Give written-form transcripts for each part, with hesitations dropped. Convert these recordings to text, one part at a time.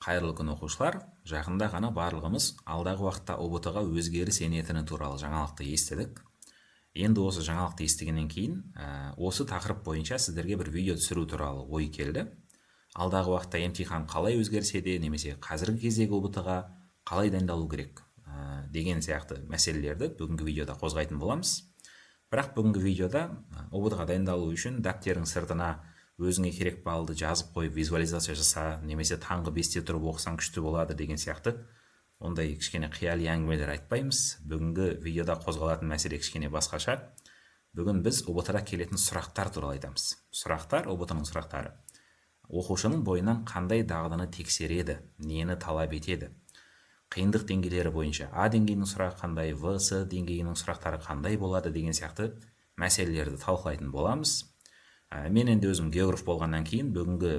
Қайырлы күн, оқушылар! Жақында ғана барлығымыз алдағы уақытта ҰБТ-ға өзгеріс енетіні туралы жаңалықты естідік. Енді осы жаңалықты естігеннен кейін осы тақырып бойынша сіздерге бір видео түсіру туралы ой келді. Алдағы уақытта емтихан қалай өзгерсе де немесе қазіргі кездегі ҰБТ-ға қалай дайындалу керек деген сияқты мәселелерді бүгінгі видеода қозғайтын боламыз. Бірақ бүгінгі видеода ҰБТ-ға дайындалу үшін дәптердің сыртына өзіңе керек балды жазып қойып, визуализация жаса немесе таңғы 5-те тұрып оқысаң, күшті болады деген сияқты ондай кішкене қияли әңгімелер айтпаймыз. Бүгінгі видеода қозғалатын мәселе кішкене басқаша. Бүгін біз ҰБТ-да келетін сұрақтар туралы айтамыз. Сұрақтар, ҰБТ-ның сұрақтары оқушының бойынан қандай дағдыны тексереді, нені талап етеді, қиындық деңгейлері бойынша А деңгейінің сұрағы қандай, В, С деңгейінің сұрақтары қандай болады деген сияқты мәселелерді талқылайтын боламыз. Мен енді өзім географ болғаннан кейін бүгінгі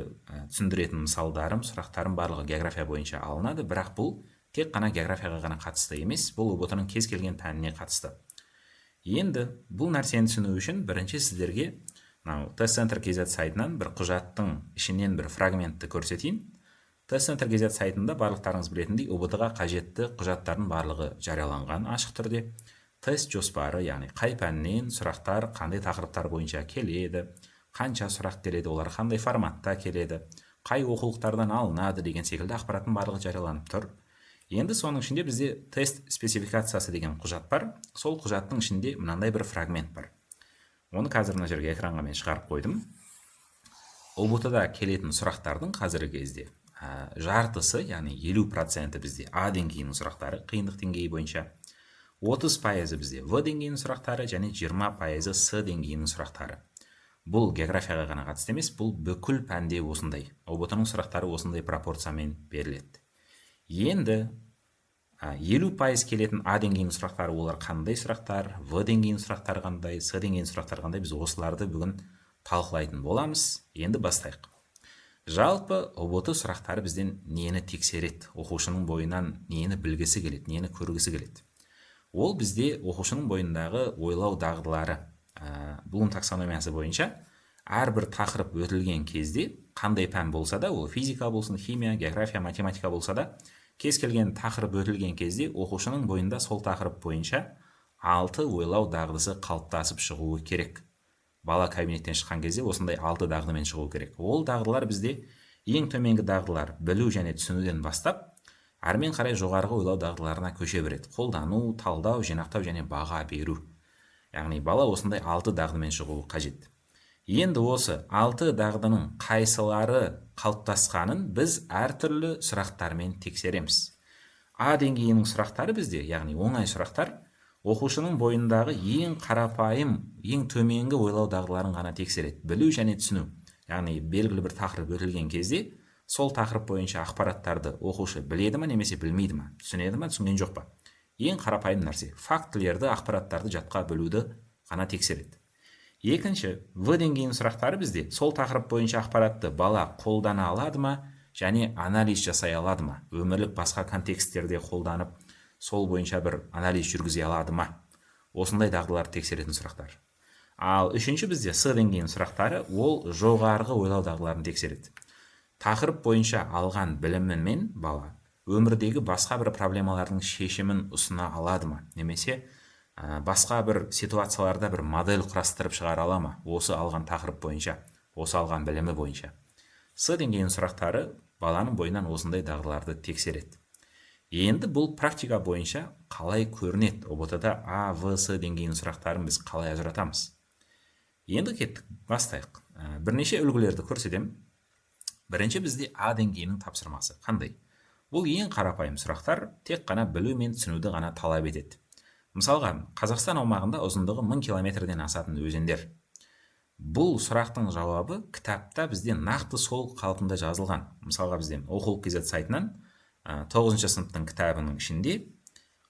түсіндіретін мысалдарым, сұрақтарым барлығы география бойынша алынады. Бірақ бұл тек қана географияға ғана қатысты емес, бұл ҰБТ-ның кез келген пәніне қатысты. Енді бұл нәрсені түсіну үшін бірінші сіздерге мынау Тест Центр kz сайтынан бір құжаттың ішінен бір фрагментті көрсетейін. Тест Центр kz сайтында, барлықтарыңыз білетіндей, ҰБТ-ға қажетті құжаттардың барлығы жарияланған ашық түрде. Тест жоспары, яғни қай пәннен сұрақтар қандай тақырыптар бойынша келеді, қанша сұрақ келеді, олар қандай форматта келеді, қай оқулықтардан алынады деген секілді ақпараттың барлығы жарияланып тұр. Енді соның ішінде бізде тест спецификациясы деген құжат бар. Сол құжаттың ішінде мынандай бір фрагмент бар. Оны қазір мына жерге, экранға мен шығарып қойдым. ҰБТ-да келетін сұрақтардың қазіргі кезде жартысы, яғни 50%-і бізде А деңгейінің сұрақтары қиындық деңгейі бойынша, 30%-ы бізде В деңгейінің сұрақтары және 20%-ы С деңгейінің сұрақтары. Бұл географияға ғана қатысты емес, бұл бүкіл пәнде осындай. ҰБТ ның сұрақтары осындай пропорциямен беріледі. Енді 50% келетін А деңгейінің сұрақтары, олар қандай сұрақтар, В деңгейінің сұрақтары қандай, С деңгейінің сұрақтары қандай, біз осыларды бүгін талқылайтын боламыз. Енді бастайық. Жалпы ҰБТ сұрақтары бізден нені тексереді, оқушының бойынан нені білгісі келеді, нені көргісі келеді? Ол бізде оқушының бойындағы ойлау дағдылары. Блум таксономиясы бойынша әрбір тақырып өтілген кезде, қандай пән болса да, ол физика болсын, химия, география, математика болса да, кез келген тақырып өтілген кезде оқушының бойында сол тақырып бойынша алты ойлау дағдысы қалыптасып шығуы керек. Бала кабинеттен шыққан кезде осындай алты дағдымен шығу керек. Ол дағдылар бізде ең төменгі дағдылар білу және түсінуден бастап, әрмен қарай жоғарғы ойлау дағдыларына көше береді: қолдану, талдау, жинақтау және баға беру. Яғни бала осындай алты дағдымен шығуы қажет. Енді осы алты дағдының қайсылары қалыптасқанын біз әртүрлі сұрақтармен тексереміз. А деңгейінің сұрақтары бізде, яғни оңай сұрақтар, оқушының бойындағы ең қарапайым, ең төменгі ойлау дағдыларын ғана тексереді: білу және түсіну. Яғни белгілі бір тақырып өтілген кезде сол тақырып бойынша ақпараттарды оқушы біледі ма немесе білмейді ма, түсінеді ма, түсінген жоқ па. Ең қарапайым нәрсе, фактілерді, ақпараттарды жатқа білуді ғана тексереді. Екінші, В деңгейінің сұрақтары бізде сол тақырып бойынша ақпаратты бала қолдана алады ма және анализ жасай алады ма, өмірлік басқа контексттерде қолданып, сол бойынша бір анализ жүргізе алады ма, осындай дағдыларды тексеретін сұрақтар. Ал үшінші бізде С деңгейінің сұрақтары, ол жоғарғы ойлау дағдыларын тексереді. Тақырып бойынша алған білімімен бала өмірдегі басқа бір проблемалардың шешімін ұсына алады ма немесе басқа бір ситуацияларда бір модель құрастырып шығара ала ма осы алған тақырып бойынша, осы алған білімі бойынша. С деңгейінің сұрақтары баланың бойынан осындай дағдыларды тексереді. Енді бұл практика бойынша қалай көрінеді? ҰБТ да А, В, С деңгейінің сұрақтарын біз қалай ажыратамыз? Енді кеттік, бастайық. Бірнеше үлгілерді көрсетемін. Бірінші бізде А деңгейінің тапсырмасы қандай? Бұл ең қарапайым сұрақтар, тек қана білу мен түсінуді ғана талап етеді. Мысалға, Қазақстан аумағында ұзындығы 1000 километрден асатын өзендер. Бұл сұрақтың жауабы кітапта бізде нақты сол қалпында жазылған. Мысалға, бізде оқулық kz сайтынан тоғызыншы сыныптың кітабының ішінде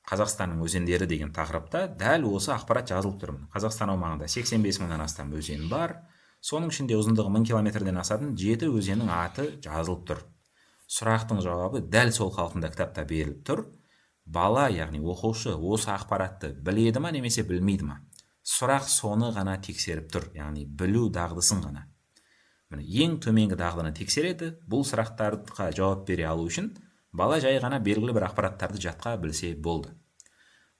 «Қазақстанның өзендері» деген тақырыпта дәл осы ақпарат жазылып тұр. Қазақстан аумағында 85 мыңнан астам өзен бар, соның ішінде ұзындығы 1000 километрден асатын жеті өзеннің аты жазылып тұр. Сұрақтың жауабы дәл сол қалпында кітапта беріліп тұр. Бала, яғни оқушы осы ақпаратты біледі ма немесе білмейді ма, сұрақ соны ғана тексеріп тұр, яғни білу дағдысын ғана. Міне, ең төменгі дағдыны тексереді. Бұл сұрақтарға жауап бере алу үшін бала жай ғана белгілі бір ақпараттарды жатқа білсе болды.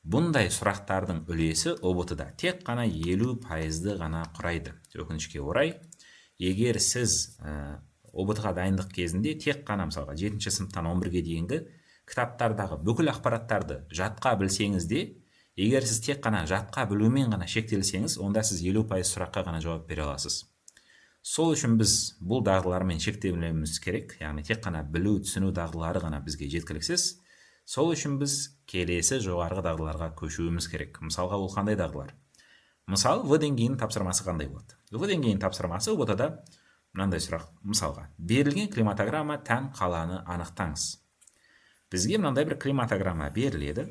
Бұндай сұрақтардың үлесі ҰБТ-да тек қана 50%-ды ғана құрайды. Өкінішке орай, егер сіз ҰБТ-ға дайындық кезінде тек қана, мысалға, 7 сыныптан 11-ге дейінгі кітаптардағы бүкіл ақпараттарды жатқа білсеңіз де, егер сіз тек қана жатқа білумен ғана шектелсеңіз, онда сіз 50% сұраққа ғана жауап бере аласыз. Сол үшін біз бұл дағдылармен шектелмеуіміз керек, яғни тек қана білу, түсіну дағдылары ғана бізге жеткіліксіз. Сол үшін біз келесі жоғарғы дағдыларға көшуіміз керек. Мысалға, ол қандай дағдылар? Мысалы, В деңгейінің тапсырмасы қандай болады? В деңгейінің тапсырмасы ҰБТ-да мынандай сұрақ. Мысалға, берілген климатограмма тән қаланы анықтаңыз. Бізге мынандай бір климатограмма беріледі.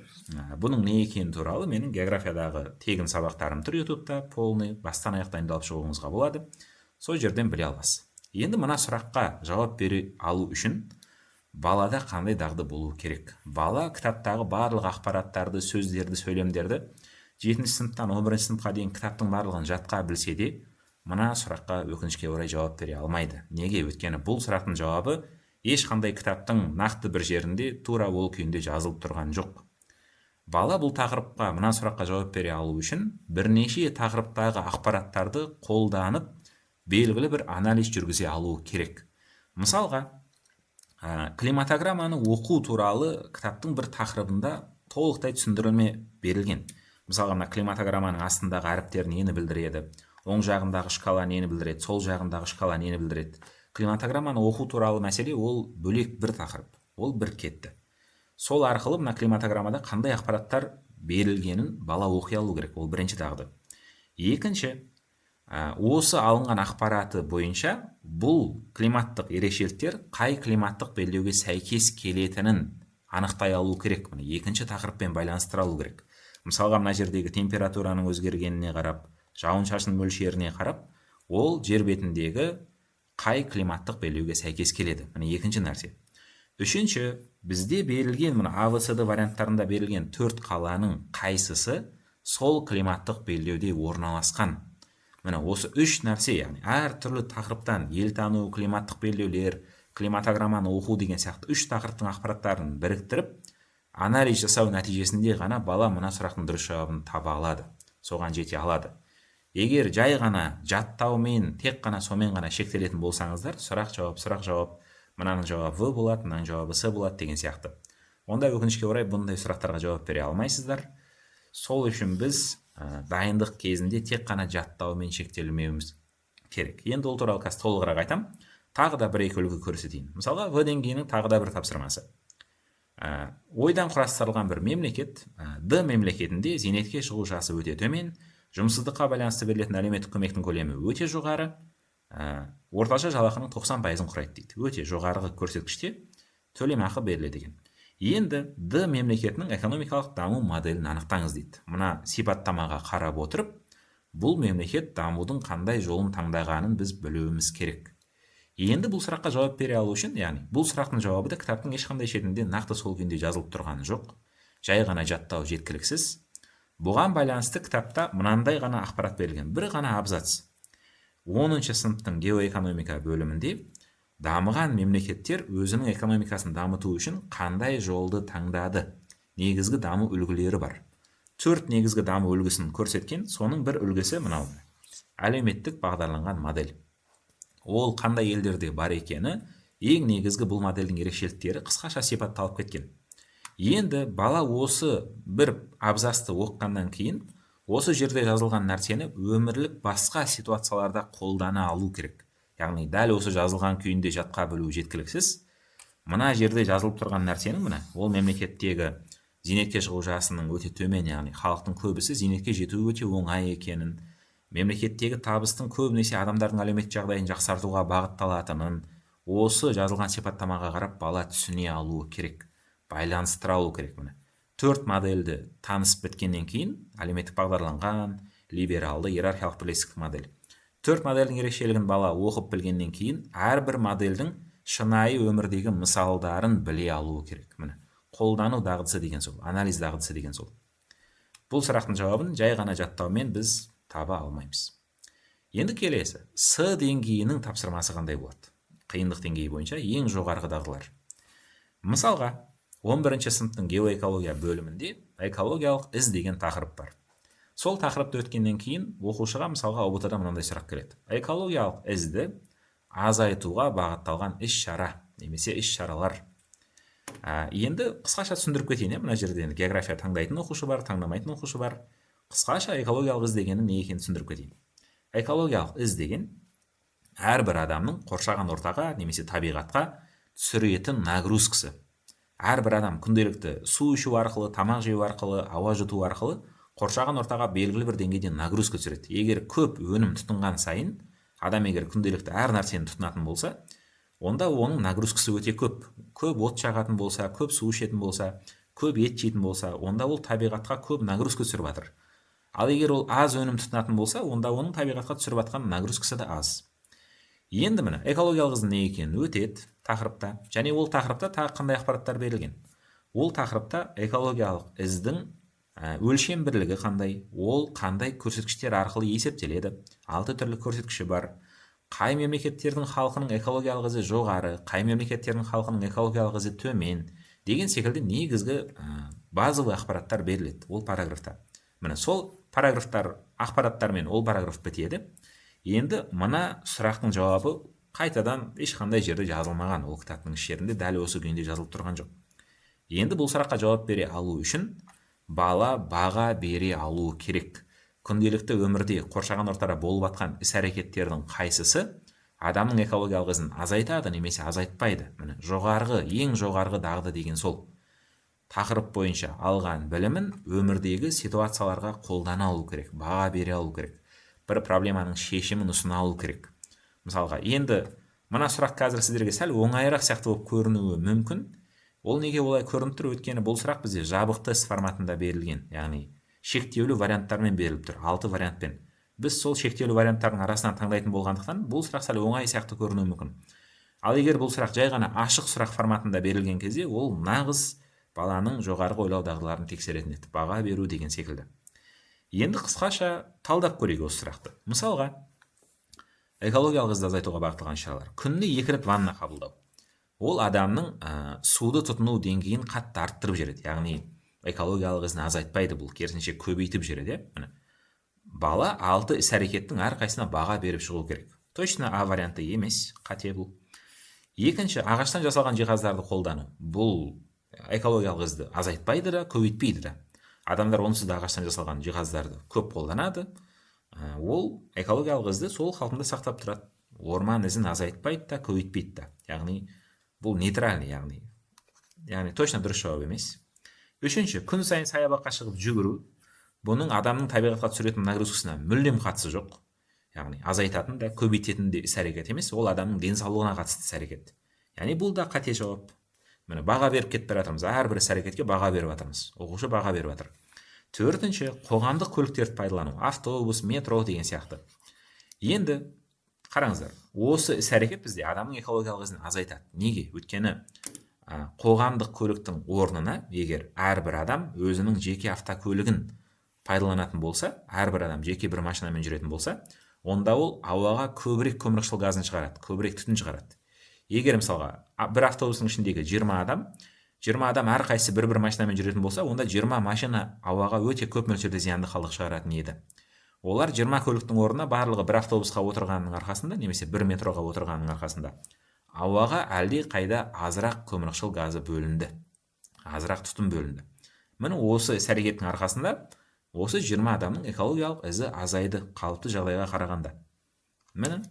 Бұның не екені туралы менің географиядағы тегін сабақтарым тұр Ютубта, полный бастан аяқ дайындалып шығуыңызға болады, сол жерден біле аласыз. Енді мына сұраққа жауап бере алу үшін балада қандай дағды болу керек? Бала кітаптағы барлық ақпараттарды, сөздерді, сөйлемдерді, 7 сыныптан 11 сыныпқа дейін кітаптың барлығын жатқа білсе де, мына сұраққа, өкінішке орай, жауап бере алмайды. Неге? Өйткені бұл сұрақтың жауабы ешқандай кітаптың нақты бір жерінде тура ол күйінде жазылып тұрған жоқ. Бала бұл тақырыпқа, мына сұраққа жауап бере алу үшін бірнеше тақырыптағы ақпараттарды қолданып, белгілі бір анализ жүргізе алуы керек. Мысалға, климатограмманы оқу туралы кітаптың бір тақырыбында толықтай түсіндірілме берілген. Мысалға, мына климатограмманың астындағы әріптер нені білдіреді, оң жағындағы шкала нені білдіреді, сол жағындағы шкала нені білдіреді. Климатограмманы оқу туралы мәселе ол бөлек бір тақырып, ол бір кетті. Сол арқылы мына климатограммада қандай ақпараттар берілгенін бала оқи алу керек, ол бірінші дағды. Екінші, осы алынған ақпараты бойынша бұл климаттық ерекшеліктер қай климаттық белдеуге сәйкес келетінін анықтай алу керек. Міне, екінші тақырыппен байланыстыра алу керек. Мысалға, мына жердегі температураның өзгергеніне қарап, жауын шашын мөлшеріне қарап, ол жер бетіндегі қай климаттық белдеуге сәйкес келеді? Міне, екінші нәрсе. Үшінші, бізде берілген мына А, В, С, Д варианттарында берілген төрт қаланың қайсысы сол климаттық белдеуде орналасқан? Міне, осы үш нәрсе, яғни әртүрлі тақырыптан, елтану, климаттық белдеулер, климатограмманы оқу деген сияқты үш тақырыптың ақпараттарын біріктіріп анализ жасау нәтижесінде ғана бала мына сұрақтың дұрыс жауабын таба алады, соған жете алады. Егер жай ғана жаттаумен, тек қана сонымен ғана шектелетін болсаңыздар, сұрақ жауап, сұрақ жауап, мынаның жауабы В болады, мынаның жауабы С болады деген сияқты, онда, өкінішке орай, бұндай сұрақтарға жауап бере алмайсыздар. Сол үшін біз дайындық кезінде тек қана жаттаумен шектелмеуіміз керек. Енді ол туралы қазір толығырақ айтамын, тағы да бір екі үлгі көрсетейін. Мысалға, В деңгейінің тағы да бір тапсырмасы. Ойдан құрастырылған бір мемлекет, Д мемлекетінде зейнетке шығу жасы өте төмен, жұмыссыздыққа байланысты берілетін әлеуметтік көмектің көлемі өте жоғары, орташа жалақының 90%-ын құрайды дейді. Өте жоғарғы көрсеткіште төлемақы беріледі екен. Енді Д мемлекетінің экономикалық даму моделін анықтаңыз дейді. Мына сипаттамаға қарап отырып, бұл мемлекет дамудың қандай жолын таңдағанын біз білуіміз керек. Енді бұл сұраққа жауап бере алу үшін, яғни бұл сұрақтың жауабы да кітаптың ешқандай шетінде нақты сол күйінде жазылып тұрғаны жоқ, жай ғана жаттау жеткіліксіз. Бұған байланысты кітапта мынандай ғана ақпарат берілген, бір ғана абзац. 10-сыныптың геоэкономика бөлімінде дамыған мемлекеттер өзінің экономикасын дамыту үшін қандай жолды таңдады, негізгі даму үлгілері бар. Төрт негізгі даму үлгісін көрсеткен. Соның бір үлгісі мынау, әлеуметтік бағдарланған модель. Ол қандай елдерде бар екені, ең негізгі бұл модельдің ерекшеліктері қысқаша сипатталып кеткен. Енді бала осы бір абзацты оқығаннан кейін осы жерде жазылған нәрсені өмірлік басқа ситуацияларда қолдана алу керек. Яғни дәл осы жазылған күйінде жатқа білу жеткіліксіз. Мына жерде жазылып тұрған нәрсенің, мына ол мемлекеттегі зейнетке шығу жасының өте төмен, яғни халықтың көбісі зейнетке жетуі өте оңай екенін, мемлекеттегі табыстың көбінесе адамдардың әлеуметтік жағдайын жақсартуға бағытталатынын осы жазылған сипаттамаға қарап бала түсіне алуы керек, байланыстыра алу керек. Міне, төрт модельді танысып біткеннен кейін, әлеуметтік бағдарланған, либералды, иерархиялық, бірлестіктік модель, төрт модельдің ерекшелігін бала оқып білгеннен кейін әрбір модельдің шынайы өмірдегі мысалдарын біле алуы керек. Міне, қолдану дағдысы деген сол, анализ дағдысы деген сол. Бұл сұрақтың жауабын жай ғана жаттаумен біз таба алмаймыз. Енді келесі С деңгейінің тапсырмасы қандай болады? Қиындық деңгейі бойынша ең жоғарғы дағдылар. Мысалға, 11 сыныптың геоэкология бөлімінде экологиялық із деген тақырып бар. Сол тақырыпты өткеннен кейін оқушыға, мысалға, ҰБТ-да мынандай сұрақ келеді: экологиялық ізді азайтуға бағытталған іс-шара немесе іс-шаралар. Енді қысқаша түсіндіріп кетейін, иә. Мына жерде енді география таңдайтын оқушы бар, таңдамайтын оқушы бар. Қысқаша экологиялық із дегеннің не екенін түсіндіріп кетейін. Экологиялық із деген әрбір адамның қоршаған ортаға немесе табиғатқа түсіретін нагрузкасы. Әрбір адам күнделікті су ішу арқылы, тамақ жеу арқылы, ауа жұту арқылы қоршаған ортаға белгілі бір деңгейде нагрузка түсіреді. Егер көп өнім тұтынған сайын адам, егер күнделікті әр нәрсені тұтынатын болса, онда оның нагрузкасы өте көп. Көп от жағатын болса, көп су ішетін болса, көп ет жейтін болса, онда ол табиғатқа көп нагрузка түсіріп жатыр. Ал егер ол аз өнім тұтынатын болса, онда оның табиғатқа түсіріп жатқан нагрузкасы да аз. Енді міне, экологиялық іздің не екенін өтеді тақырыпта. Және ол тақырыпта тағы қандай ақпараттар берілген? Ол тақырыпта экологиялық іздің өлшем бірлігі қандай, ол қандай көрсеткіштер арқылы есептеледі, алты түрлі көрсеткіші бар, қай мемлекеттердің халқының экологиялық ізі жоғары, қай мемлекеттердің халқының экологиялық ізі төмен деген секілді негізгі базовый ақпараттар беріледі ол параграфта. Міне, сол параграфтар, ақпараттармен ол параграф бітеді. Енді мына сұрақтың жауабы қайтадан ешқандай жерде жазылмаған, ол кітаптың еш жерінде дәл осы күйінде жазылып тұрған жоқ. Енді бұл сұраққа жауап бере алу үшін бала баға бере алуы керек: күнделікті өмірде қоршаған ортада болып жатқан іс әрекеттердің қайсысы адамның экологиялық ізін азайтады немесе азайтпайды? Міне, жоғарғы, ең жоғарғы дағды деген сол тақырып бойынша алған білімін өмірдегі ситуацияларға қолдана алу керек, баға бере алу керек, бір проблеманың шешімін ұсына алу керек. Мысалға, енді мына сұрақ қазір сіздерге сәл оңайырақ сияқты болып көрінуі мүмкін. Ол неге олай көрініп тұр? Өйткені бұл сұрақ бізде жабық тест форматында берілген, яғни шектеулі варианттармен беріліп тұр, алты вариантпен. Біз сол шектеулі варианттардың арасынан таңдайтын болғандықтан, бұл сұрақ сәл оңай сияқты көрінуі мүмкін. Ал егер бұл сұрақ жай ғана ашық сұрақ форматында берілген кезде, ол нағыз баланың жоғарғы ойлау дағдыларын тексеретін еді, баға беру деген секілді. Енді қысқаша талдап көрейік осы сұрақты. Мысалға, экологиялық ізді азайтуға бағытталған шаралар: күніне екі рет ванна қабылдау. Ол адамның суды тұтыну деңгейін қатты арттырып жібереді, яғни экологиялық ізін азайтпайды, бұл керісінше көбейтіп жібереді, иә. Міне, бала алты іс әрекеттің әрқайсысына баға беріп шығу керек. Точно А варианты емес, қате бұл. Екінші, ағаштан жасалған жиһаздарды қолдану. Бұл экологиялық ізді азайтпайды да, көбейтпейді де. Адамдар онсыз да ағаштан жасалған жиһаздарды көп қолданады. Ол экологиялық ізді сол қалпында сақтап тұрады, орман ізін азайтпайды да, көбейтпейді да, яғни бұл нейтральный, яғни точно дұрыс жауап емес. Үшінші, күн сайын саябаққа шығып жүгіру. Бұның адамның табиғатқа түсіретін нагрузкасына мүлдем қатысы жоқ, яғни азайтатын да, көбейтетін де іс әрекет емес, ол адамның денсаулығына қатысты іс әрекет, яғни бұл да қате жауап. Міне, баға беріп кетіп бара жатырмыз, әрбір іс әрекетке баға беріп жатырмыз, оқушы баға беріп жатыр. Төртінші, қоғамдық көліктерді пайдалану, автобус, метро деген сияқты. Енді қараңыздар, осы іс әрекет бізде адамның экологиялық ізін азайтады. Неге? Өйткені қоғамдық көліктің орнына егер әрбір адам өзінің жеке автокөлігін пайдаланатын болса, әрбір адам жеке бір машинамен жүретін болса, онда ол ауаға көбірек көмірқышқыл газын шығарады, көбірек түтін шығарады. Егер, мысалға, бір автобустың ішіндегі 20 адам, 20 адам әрқайсысы бір бір машинамен жүретін болса, онда 20 машина ауаға өте көп мөлшерде зиянды қалдық шығаратын еді. Олар 20 көліктің орнына барлығы бір автобусқа отырғанның арқасында немесе бір метроға отырғанның арқасында ауаға әлде қайда азырақ көмірқышқыл газы бөлінді, азырақ түтін бөлінді. Міне, осы іс әрекеттің арқасында осы 20 адамның экологиялық ізі азайды қалыпты жағдайға қарағанда. Міне,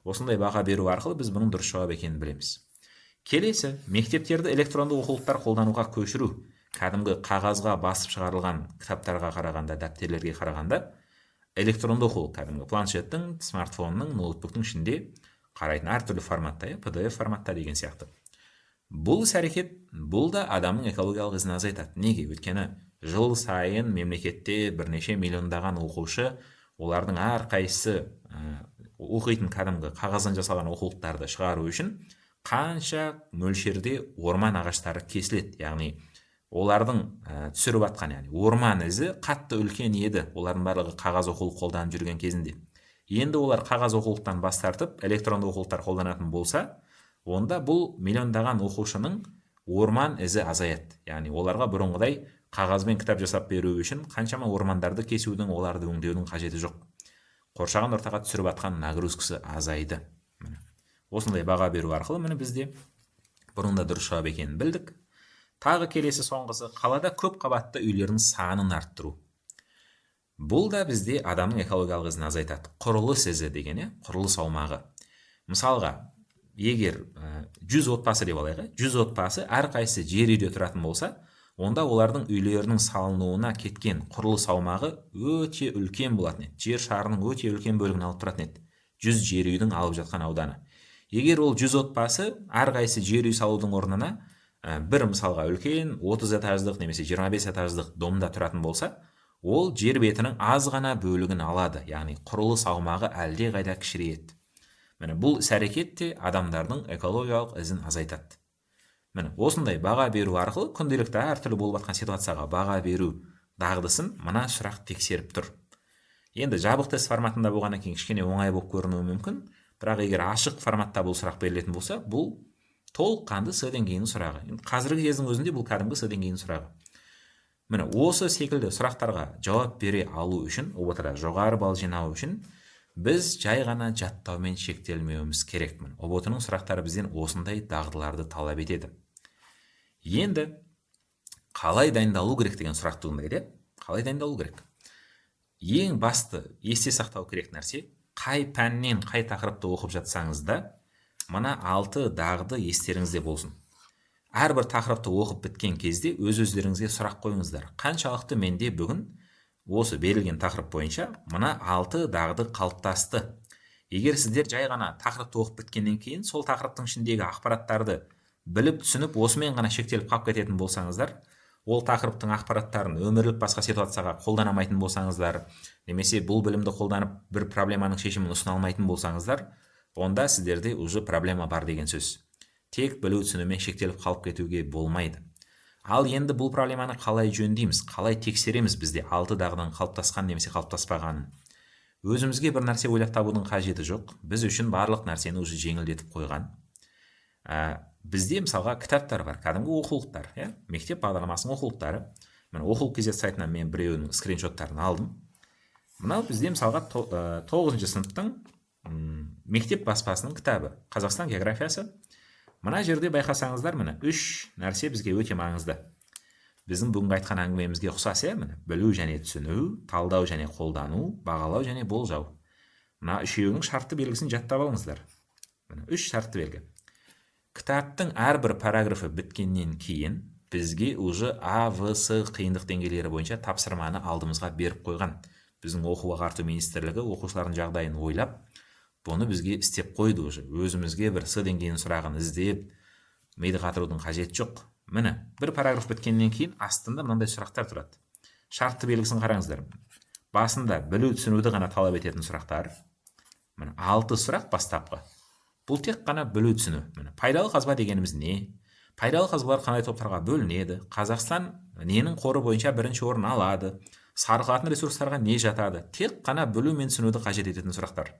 осындай баға беру арқылы біз бұның дұрыс жауап екенін білеміз. Келесі, мектептерді электронды оқулықтар қолдануға көшіру. Кәдімгі қағазға басып шығарылған кітаптарға қарағанда, дәптерлерге қарағанда электронды оқулық кәдімгі планшеттің, смартфонның, ноутбуктың ішінде қарайтын әртүрлі форматта, иә, PDF форматта деген сияқты. Бұл іс әрекет, бұл да адамның экологиялық ізін азайтады. Неге? Өйткені жыл сайын мемлекетте бірнеше миллиондаған оқушы, олардың әрқайсысы оқитын кәдімгі қағаздан жасалған оқулықтарды шығару үшін қанша мөлшерде орман ағаштары кесіледі, яғни олардың түсіріп жатқан, яғни орман ізі қатты үлкен еді олардың барлығы қағаз оқулық қолданып жүрген кезінде. Енді олар қағаз оқулықтан бас тартып, электронды оқулықтар қолданатын болса, онда бұл миллиондаған оқушының орман ізі азаяды. Яғни оларға бұрынғыдай қағазбен кітап жасап беру үшін қаншама ормандарды кесудің, оларды өңдеудің қажеті жоқ. Қоршаған ортаға түсіріп жатқан нагрузкасы азайды. Міне, осындай баға беру арқылы, міне, бізде бұның да дұрыс жауап екенін білдік. Тағы келесі, соңғысы: қалада көп қабатты үйлердің санын арттыру. Бұл да бізде адамның экологиялық ізін азайтады. Құрылыс ізі деген, иә, құрылыс аумағы. Мысалға, егер 100 отбасы деп алайық, 100 отбасы әрқайсысы жер үйде тұратын болса, онда олардың үйлерінің салынуына кеткен құрылыс аумағы өте үлкен болатын еді. Жер шарының өте үлкен бөлігін алып тұратын еді 100 жер үйдің алып жатқан ауданы. Егер ол 100 отбасы әрқайсысы жер үй салудың орнына бір, мысалға, үлкен 30 этаждық немесе 25 этаждық домда тұратын болса, ол жер бетінің аз ғана бөлігін алады, яғни құрылыс аумағы әлдеқайда кішірейеді. Міне, бұл іс әрекет те адамдардың экологиялық ізін азайтады. Міне, осындай баға беру арқылы күнделікті әртүрлі болып жатқан ситуацияға баға беру дағдысын мына сұрақ тексеріп тұр. Енді жабық тест форматында болғаннан кейін кішкене оңай болып көрінуі мүмкін, бірақ егер ашық форматта бұл сұрақ берілетін болса, бұл толыққанды С деңгейінің сұрағы. Енді қазіргі кездің өзінде бұл кәдімгі С деңгейінің сұрағы. Міне, осы секілді сұрақтарға жауап бере алу үшін, ҰБТ да жоғары балл жинау үшін біз жай ғана жаттаумен шектелмеуіміз керек. Міне, ҰБТ ның сұрақтары бізден осындай дағдыларды талап етеді. Енді қалай дайындалу керек деген сұрақ туындайды, иә? Қалай дайындалу керек? Ең басты есте сақтау керек нәрсе: қай пәннен қай тақырыпты оқып жатсаңыз да, мына алты дағды естеріңізде болсын. Әрбір тақырыпты оқып біткен кезде өз өздеріңізге сұрақ қойыңыздар: қаншалықты менде бүгін осы берілген тақырып бойынша мына алты дағды қалыптасты? Егер сіздер жай ғана тақырыпты оқып біткеннен кейін сол тақырыптың ішіндегі ақпараттарды біліп, түсініп, осымен ғана шектеліп қалып кететін болсаңыздар, ол тақырыптың ақпараттарын өмірлік басқа ситуацияға қолдана алмайтын болсаңыздар немесе бұл білімді қолданып бір проблеманың шешімін ұсына алмайтын болсаңыздар, онда сіздерде уже проблема бар деген сөз. Тек білу, түсінумен шектеліп қалып кетуге болмайды. Ал енді бұл проблеманы қалай жөндейміз, қалай тексереміз, бізде алты дағдының қалыптасқан немесе қалыптаспағанын? Өзімізге бір нәрсе ойлап табудың қажеті жоқ, біз үшін барлық нәрсені уже жеңілдетіп қойған. Бізде, мысалға, кітаптар бар, кәдімгі оқулықтар, иә, мектеп бағдарламасының оқулықтары. Міне, оқулық kz сайтынан мен біреуінің скриншоттарын алдым. Мынау бізде, мысалға, тоғызыншы сыныптың мектеп баспасының кітабы, «Қазақстан географиясы». Мына жерде байқасаңыздар, міне, үш нәрсе бізге өте маңызды, біздің бүгінгі айтқан әңгімемізге ұқсас, иә. Міне, білу және түсіну, талдау және қолдану, бағалау және болжау. Мына үшеуінің шартты белгісін жаттап алыңыздар. Міне, үш шартты белгі. Кітаптың әрбір параграфы біткеннен кейін бізге уже А, В, С қиындық деңгейлері бойынша тапсырманы алдымызға беріп қойған. Біздің Оқу ағарту министрлігі оқушылардың жағдайын ойлап, бұны бізге істеп қойды. Уже өзімізге бір С деңгейінің сұрағын іздеп, миды қатырудың қажеті жоқ. Міне, бір параграф біткеннен кейін астында мынандай сұрақтар тұрады. Шартты белгісін қараңыздар: басында білу, түсінуді ғана талап ететін сұрақтар. Міне, алты сұрақ бастапқы. Бұл тек қана білу, түсіну. Міне, пайдалы қазба дегеніміз не? Пайдалы қазбалар қандай топтарға бөлінеді? Қазақстан ненің қоры бойынша бірінші орын алады? Сарқылатын ресурстарға не жатады? Тек қана білу мен түсінуді қажет ететін сұрақтар.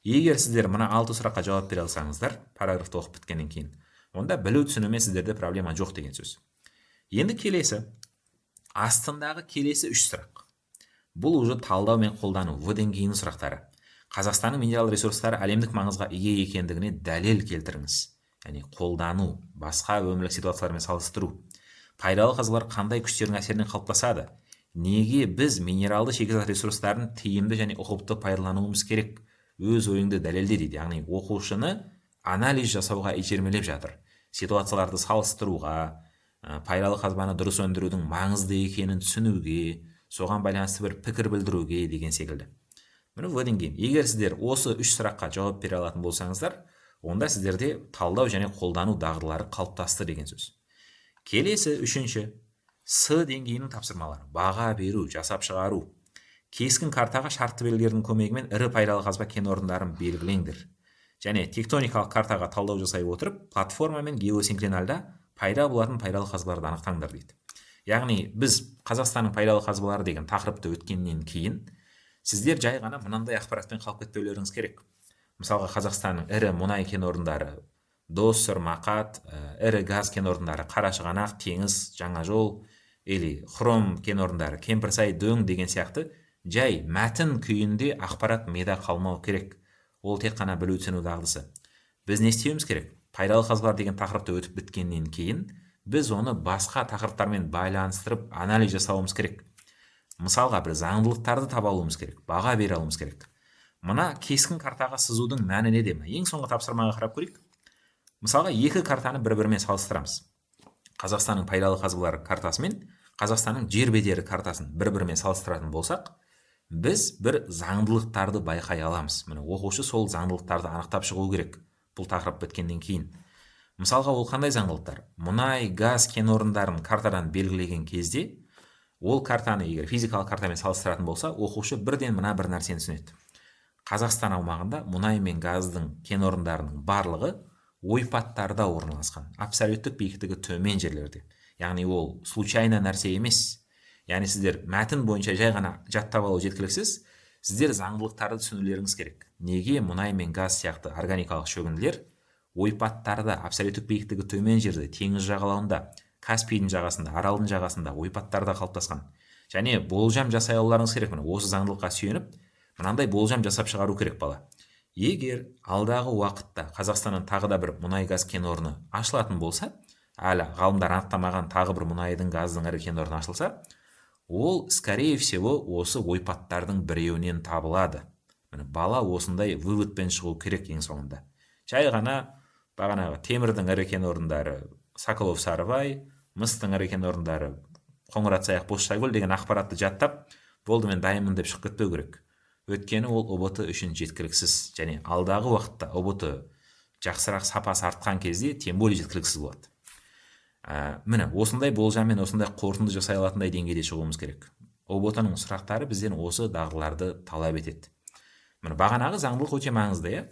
Егер сіздер мына алты сұраққа жауап бере алсаңыздар параграфты оқып біткеннен кейін, онда білу, түсінумен сіздерде проблема жоқ деген сөз. Енді келесі, астындағы келесі үш сұрақ, бұл уже талдау мен қолдану, В деңгейінің сұрақтары. Қазақстанның минерал ресурстары әлемдік маңызға ие екендігіне дәлел келтіріңіз, яғни қолдану, басқа өмірлік ситуациялармен салыстыру. Пайдалы қазбалар қандай күштердің әсерінен қалыптасады? Неге біз минералды шикізат ресурстарын тиімді және ұқыпты пайдалануымыз керек? Өз ойыңды дәлелде дейді. Яғни оқушыны анализ жасауға итермелеп жатыр, ситуацияларды салыстыруға, пайдалы қазбаны дұрыс өндірудің маңызды екенін түсінуге, соған байланысты бір пікір білдіруге деген секілді. Міне, В деңгейін. Егер сіздер осы үш сұраққа жауап бере алатын болсаңыздар, онда сіздерде талдау және қолдану дағдылары қалыптасты деген сөз. Келесі, үшінші, С деңгейінің тапсырмалары: баға беру, жасап шығару. Кескін картаға шартты белгілердің көмегімен ірі пайдалы қазба кен орындарын белгілеңдер және тектоникалық картаға талдау жасай отырып, платформа мен геосинклинальда пайда болатын пайдалы қазбаларды анықтаңдар дейді. Яғни біз «Қазақстанның пайдалы қазбалары» деген тақырыпты өткеннен кейін Сіздер жай ғана мынандай ақпаратпен қалып кетпеулеріңіз керек. Мысалға, Қазақстанның ірі мұнай кен орындары Доссор, Мақат, ірі газ кен орындары Қарашығанақ, Теңіз, Жаңажол или хром кен орындары Кемпірсай, Дөң деген сияқты жай мәтін күйінде ақпарат мида қалмау керек. Ол тек қана білу, түсіну дағдысы. Біз не істеуіміз керек? Пайдалы қазбалар деген тақырыпты өтіп біткеннен кейін біз оны басқа тақырыптармен байланыстырып, анализ жасауымыз керек. Мысалға, бір заңдылықтарды таба алуымыз керек, баға бере алуымыз керек. Мына кескін картаға сызудың мәні неде? Ең соңғы тапсырмаға қарап көрейік. Мысалға, екі картаны бір бірімен салыстырамыз. Қазақстанның пайдалы қазбалар картасы мен Қазақстанның жер бедері картасын бір бірімен салыстыратын болсақ, біз бір заңдылықтарды байқай аламыз. Міне, оқушы сол заңдылықтарды анықтап шығу керек бұл тақырып біткеннен кейін. Мысалға, ол қандай заңдылықтар? Мұнай газ кен орындарын картадан белгілеген кезде, ол картаны егер физикалық картамен салыстыратын болса, оқушы бірден мына бір нәрсені түсінеді: Қазақстан аумағында мұнай мен газдың кен орындарының барлығы ойпаттарда орналасқан, абсолюттік биіктігі төмен жерлерде. Яғни ол случайно нәрсе емес. Яғни сіздер мәтін бойынша жай ғана жаттап алу жеткіліксіз, сіздер заңдылықтарды түсінулеріңіз керек. Неге мұнай мен газ сияқты органикалық шөгінділер ойпаттарда, абсолюттік биіктігі төмен жерде, теңіз жағалауында, Каспийдің жағасында, Аралдың жағасында, ойпаттарда қалыптасқан? Және болжам жасай алуларыңыз керек. Міне, осы заңдылыққа сүйеніп, мынандай болжам жасап шығару керек бала: егер алдағы уақытта Қазақстаннан тағы да бір мұнай газ кен орны ашылатын болса, әлі ғалымдар анықтамаған тағы бір мұнайдың, газдың ірі кен орны ашылса, ол, скорее всего, осы ойпаттардың біреуінен табылады. Міне, бала осындай выводпен шығу керек ең соңында. Жай ғана бағанағы темірдің ірі кен орындары Соколов Сарыбай, мыстың ірі кен орындары Қоңырат, Саяқ, Бозшакөл деген ақпаратты жаттап, болды, мен дайынмын деп шығып кетпеу керек. Өйткені ол ҰБТ үшін жеткіліксіз және алдағы уақытта ҰБТ жақсырақ, сапасы артқан кезде тем более жеткіліксіз болады. Міне, осындай болжаммен, осындай қорытынды жасай алатындай деңгейде шығуымыз керек. ҰБТ ның сұрақтары бізден осы дағдыларды талап етеді. Міне, бағанағы заңдылық өте маңызды, иә.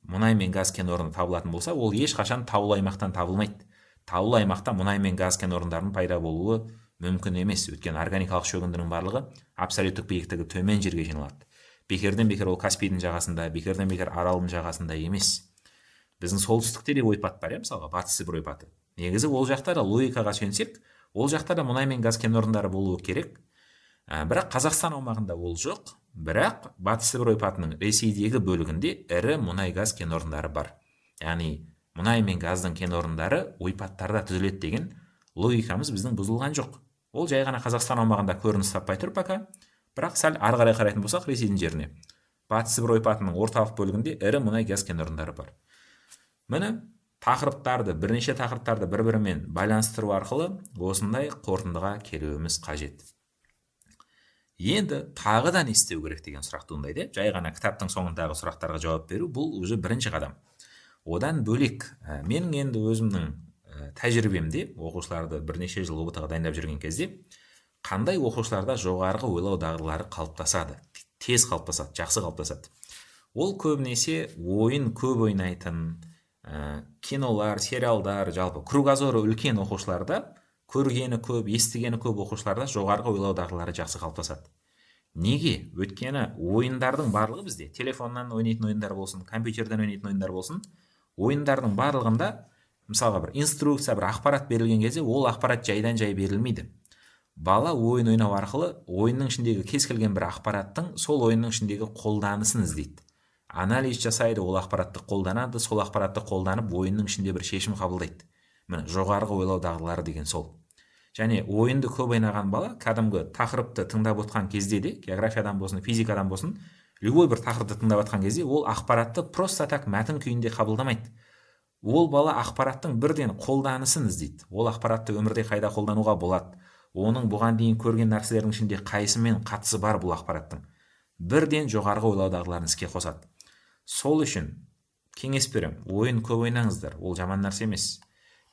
Мұнай мен газ кен орны табылатын болса, ол ешқашан таулы аймақтан табылмайды. Таулы аймақта мұнай мен газ кен орындарының пайда болуы мүмкін емес, өйткені органикалық шөгіндінің барлығы абсолюттік биіктігі төмен жерге жиналады. Бекерден бекер ол Каспийдің жағасында, бекерден бекер Аралдың жағасында емес. Біздің солтүстікте де ойпат бар, иә. Мысалға, Батыс Сібір ойпаты. Негізі ол жақта да, логикаға сүйенсек, ол жақта да мұнай мен газ кен орындары болуы керек. Бірақ Қазақстан аумағында ол жоқ. Бірақ Батыс Сібір ойпатының Ресейдегі бөлігінде ірі мұнай газ кен орындары бар. Яғни мұнай мен газдың кен орындары ойпаттарда түзіледі деген логикамыз біздің бұзылған жоқ. Ол жай ғана Қазақстан аумағында көрініс таппай тұр пока. Бірақ сәл ары қарай қарайтын болсақ, Ресейдің жеріне, Батыс Сібір ойпатының орталық бөлігінде ірі мұнай газ кен орындары бар. Міне, тақырыптарды, бірнеше тақырыптарды бір бірімен байланыстыру арқылы осындай қорытындыға келуіміз қажет. Енді тағы да не істеу керек деген сұрақ туындайды. Жай ғана кітаптың соңындағы сұрақтарға жауап беру — бұл уже бірінші қадам. Одан бөлек, менің енді өзімнің тәжірибемде, оқушыларды бірнеше жыл ҰБТ ға дайындап жүрген кезде, қандай оқушыларда жоғарғы ойлау дағдылары қалыптасады, тез қалыптасады, жақсы қалыптасады? Ол көбінесе ойын көп ойнайтын, кинолар, сериалдар, жалпы кругозоры үлкен оқушыларда, көргені көп, естігені көп оқушыларда жоғарғы ойлау дағдылары жақсы қалыптасады. Неге? Өйткені ойындардың барлығы, бізде телефоннан ойнайтын ойындар болсын, компьютерден ойнайтын ойындар болсын, ойындардың барлығында, мысалға, бір инструкция, бір ақпарат берілген кезде, ол ақпарат жайдан жай берілмейді. Бала ойын ойнау арқылы ойынның ішіндегі кез келген бір ақпараттың сол ойынның ішіндегі қолданысын іздейді, анализ жасайды, ол ақпаратты қолданады, сол ақпаратты қолданып, ойынның ішінде бір шешім қабылдайды. Міне, жоғарғы ойлау дағдылары деген сол. Және ойынды көп ойнаған бала кәдімгі тақырыпты тыңдап отқан кезде де, географиядан болсын, физикадан болсын, любой бір тақырыпты тыңдап жатқан кезде, ол ақпаратты просто так мәтін күйінде қабылдамайды. Ол бала ақпараттың бірден қолданысын іздейді. Ол ақпаратты өмірде қайда қолдануға болады, оның бұған дейін көрген нәрселердің ішінде қайсымен қатысы бар бұл ақпараттың, бірден жоғарғы ойлау дағдыларын іске қосады. Сол үшін кеңес беремін: ойын көп ойнаңыздар, ол жаман нәрсе емес.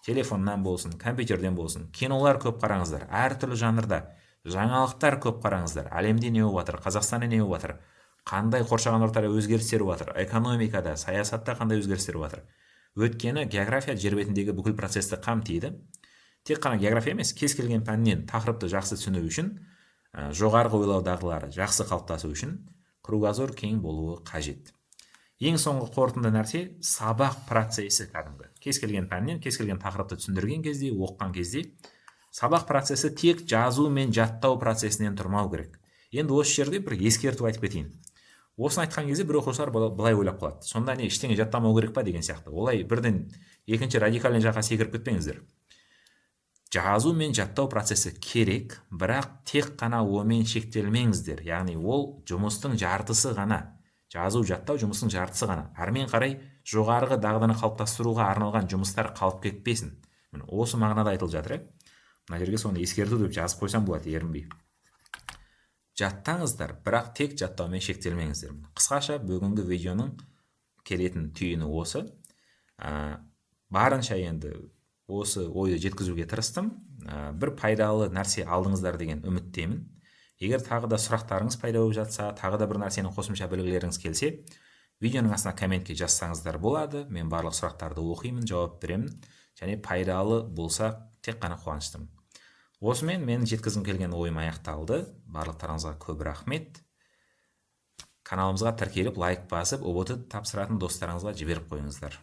Телефоннан болсын, компьютерден болсын, кинолар көп қараңыздар, әртүрлі жанрда жаңалықтар көп қараңыздар. Әлемде не болып жатыр, Қазақстанда не болып жатыр, қандай қоршаған ортада өзгерістер болып жатыр, экономикада, саясатта қандай өзгерістер болып жатыр. Өйткені география жер бетіндегі бүкіл процесті қамтиды. Тек қана география емес, кез келген пәннен тақырыпты жақсы түсіну үшін Жоғарғы ойлау дағдылары жақсы қалыптасу үшін кругозор кең болуы қажет. Ең соңғы қорытынды нәрсе — сабақ процесі. Кәдімгі кез келген пәннен кез келген тақырыпты түсіндірген кезде, оқыған кезде сабақ процесі тек жазу мен жаттау процесінен тұрмау керек. Енді осы жерде бір ескерту айтып кетейін. Осыны айтқан кезде бір оқушылар былай ойлап қалады: сонда не, ештеңе жаттамау керек па деген сияқты. Олай бірден екінші радикальный жаққа секіріп кетпеңіздер. Жазу мен жаттау процесі керек, бірақ тек қана онымен шектелмеңіздер. Яғни ол жұмыстың жартысы ғана. Жазу, жаттау жұмыстың жартысы ғана. Әрмен қарай жоғарғы дағдыны қалыптастыруға арналған жұмыстар қалып кетпесін. Міне, осы мағынада айтылып жатыр, иә. Мына жерге соны ескерту деп жазып қойсам болады ерінбей. Жаттаңыздар, бірақ тек жаттаумен шектелмеңіздер. Қысқаша, бүгінгі видеоның келетін түйіні осы. Барынша енді осы ойды жеткізуге тырыстым. Бір пайдалы нәрсе алдыңыздар деген үміттемін. Егер тағы да сұрақтарыңыз пайда болып жатса, тағы да бір нәрсені қосымша білгілеріңіз келсе, видеоның астына комментке жазсаңыздар болады. Мен барлық сұрақтарды оқимын, жауап беремін және пайдалы болса, тек қана қуаныштымын. Осымен менің жеткізгім келген ойым аяқталды. Барлықтарыңызға көп рахмет. Каналымызға тіркеліп, лайк басып, ҰБТ тапсыратын достарыңызға жіберіп қойыңыздар.